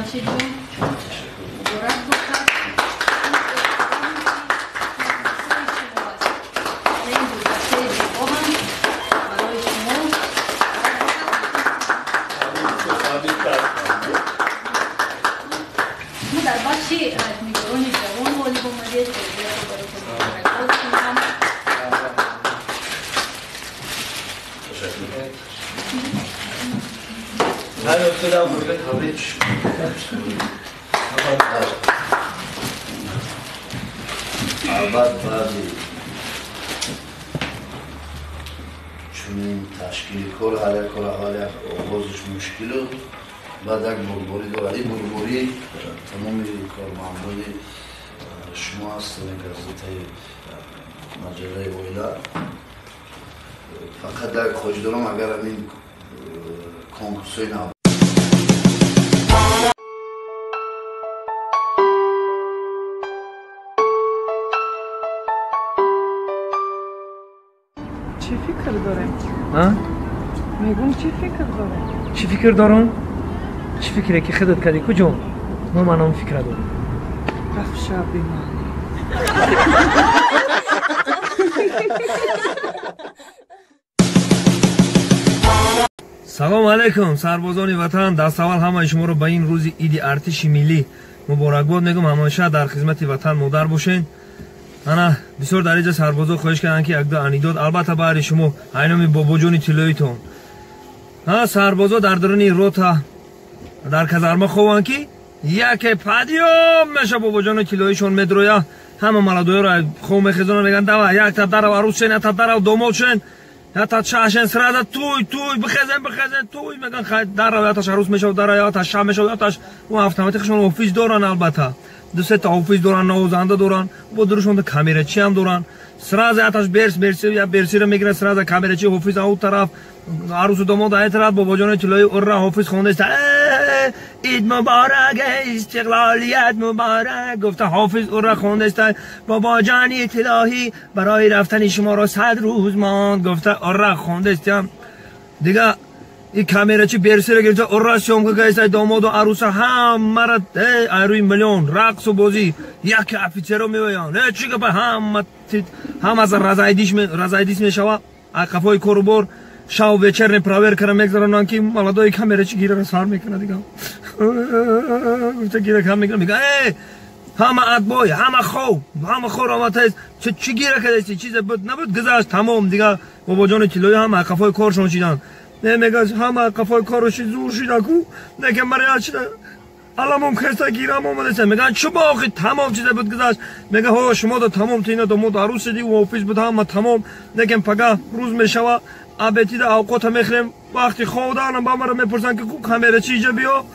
Рашид ҷон, муборак бошад. Ин гулдастаи зебо ҳам барои шумо. Шумо дар бахши ҳаҷвнигорони ҷавон ғолиб омадед. Ғолибиятро бароятон муборакбод кунам. Албат, баъди чунин ташкили кор ҳар як кор аввал як оғозиш мушкилу баъд як бурдборӣ дорад. Ин бурдборӣ тамоми кормандони шумо аст, газетаи маҷаллаи оила. Фақат як хоҳиш дорам, агар ҳамин конкурсҳои нав Чӣ фикр дорем? Мегум, чӣ фикр дорем? Чӣ фикр дорам? Чӣ фикре ки худат кардӣ куҷо? Мо ман он фикра дорам. Рафша бимонӣ. Салом алейкум, сарбозони ватан. Даставвал ҳамаи шуморо ба ин рӯзи иди артиши миллӣ муборакбод мегӯм. Ҳамеша дар хизмати ватан модар бошед. Ана бисёр дар инҷа сарбозо хоҳиш карданд, ки якду анекдот, албатта баҳри шумо, айноми бобоҷони тиллоитон. Сарбозо дар даруни рота дар казарма хованд, ки яке падиём меша, бобоҷони тиллоишон медроя, ҳама маладоёро хов мехезонанд, мегӯянд: давай, якта дарав арӯс шен, якта дарав домод шен, якта шаҳшен, сразу туй туй, бихезен, бихезен, туй. Мегӯянд: хай, дарав, якташ арӯс мешавад, дарав, якташ шаҳ мешавад, якташ ӯ автоматикашон офис доранд, албатта ду сета офис доранд, навозанда доранд, бо дурушонда камерачи ҳам доранд. Сразу якташ берс берси я берсиро мегирад, сразу камерачи ҳофиз ау тараф, арӯсу домод ай тараф, бобоҷони тиллои урра ҳофиз хондаиста, ид муборак, истиқлолият муборак гуфта ҳофиз урра хондаиста, бобоҷони тиллоҳӣ, барои рафтани шуморо 100 рӯз монд гуфта урра хондаистям. Дига и камерачи берсиро гирифта урра съёмка кардааста, домоду арӯса ҳамаро айрӯи миллион рақсу бозӣ. Яке офитсеро меоянд: э, чӣ гапа? Ҳама ҳама разойдись мешава. Қафои корубор шав вечерний проверкара мегзаронанд, ки молодой камерачи гираро сар мекунад, дига гуфта гира кам мекунад, мега: э, ҳама отбой, ҳама хов, ҳама хор омадааст, чӣ гира кардасти? Чизе буд набуд, гузашт, тамом. Дига бобоҷони тиллоӣ ҳама қафои коршон шиданд. Не, мега, ҳама қафои коруши зур шида ку, неке марият шида, аламом хеста гирам омадаста. Меган: чуба охи, тамом, чизе буд гузашт. Мега: ҳо, шумо да тамом, тина домод арӯс шиди, офис буд, ҳама тамом, лекин пага рӯз мешава, абетида авқота мехӯрем, вақти ховданам ба маро мепурсанд, ки ку камерачи, иҷа биё,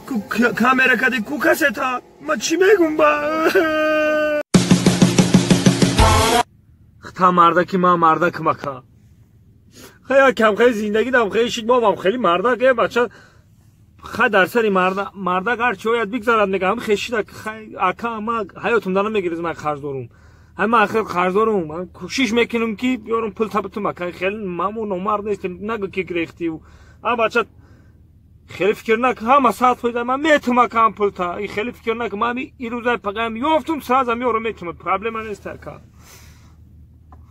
ку камера кади, ку касета? Ма чӣ мегум? Ба хта мардаки ман мардак мака хай кам хеле зиндагӣ дам хеле шид, мовам хеле мардак э бача хай дар сари мардак ҳар чи ояд бигзарад. Мегам хешида хай ака, ма ҳаётум дана мегирез, ман қарз дорум, ҳама ахир қарз дорум, ман кӯшиш мекунам, ки биёрам пул табитум. Ака, хеле маму номард нестем, нагӯ ки гирехтив. А бача, хеле фикр нак, ҳама 100% ман метум акам пулта, и хеле фикр нак, ман ирӯзай пагаям ёфтум, сразу меёрам метум, проблема нест ака.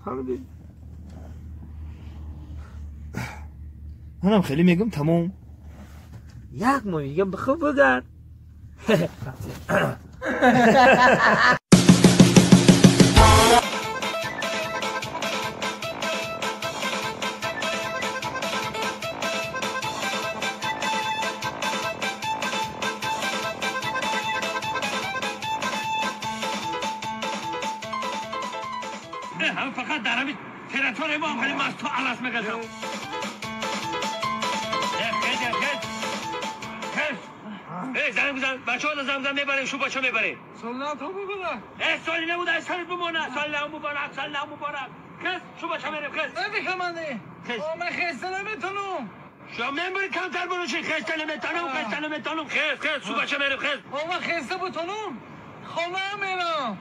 Фаҳмидӣ? Манам хеле мегӯм, тамом, як моҳ дига бихоб, бигард. Ҳама фақат дар ҳамин территория мо хеле масту алас мегазам. Занг бизан, бачаҳо занг бизан, мебарем, шу бача мебарем. Соли то муборак. Э, соли набуд, ай соли бимона, соли нав муборак, соли нав муборак. Хез, шу бача мерем, хез. Намехамане. Ман хеста наметонам. Шумо мебари камтар бонуши, хеста наметонам, хеста наметонам, хез, хез, шу бача мерем, хез. Ман хеста бутонам, хона мерам.